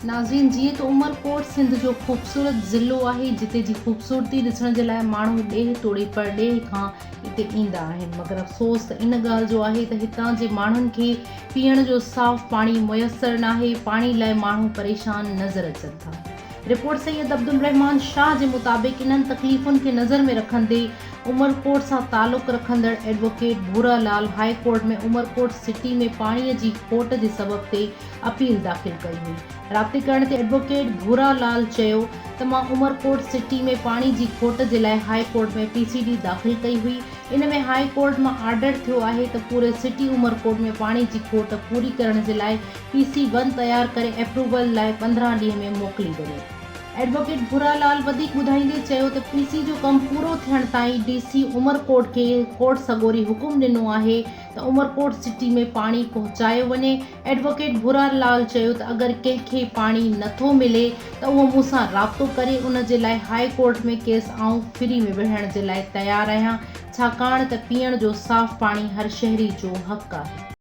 ناظرين جيئن ته عمرڪوٽ سنڌ جو خوبصورت ضلعو آهي جتي جي خوبصورتي ڏسڻ جي لاء ماڻهو ڏيهه توڙي پرڏيهه کان هتي ايندا آهن مگر افسوس ته ان ڳالهه جو آهي ته هتان جي ماڻهن کي پيئڻ جو صاف پاڻي ميسر ناهي پاڻي لاء ماڻهو پريشان نظر اچن ٿا رپورٽ سيد عبدالرحمان شاهه جي مطابق انهن تڪليفن کي نظر ۾ رکندي عمرڪوٽ سان تعلق رکندڙ advocate Bhura Lal high court ۾ Umerkot city ۾ پاڻي جي کوٽ جي سبب تي اپيل داخل ڪئي هئي. رابطي ڪرڻ تي ايڊووڪيٽ ڀورا لال چيو ته مان عمرڪوٽ سٽي ۾ پاڻي جي کوٽ جي لاء high court ۾ P C D داخل ڪئي هئي ان ۾ هاء ڪورٽ مان آرڊر ٿيو آهي ته پوري سٽي عمرڪوٽ ۾ پاڻي جي کوٽ پوري ڪرڻ جي لاء پي سي ون تيار ڪري اپروول لاء 15 ڏينهن ۾ موڪلي وڃي. ايڊووڪيٽ ڀورا لال وڌيڪ ٻڌائيندي چيو ته پي سي جو ڪم پورو ٿيڻ تائين ڊي سي عمرڪوٽ کي ڪورٽ سڳوري حڪم ڏنو آهي ته عمرڪوٽ سٽي ۾ پاڻي پهچايو وڃي ايڊووڪيٽ ڀورار لال چيو ته اگر ڪنهن کي پاڻي نه ٿو ملي ته اهو مون سان رابطو ڪري ان جي لاء هاء ڪورٽ ۾ ڪيس آئون فري ۾ وڙهڻ جي لاء تيار آهيان ڇاڪاڻ ته پيئڻ جو صاف پاڻي هر شهري جو حق آهي.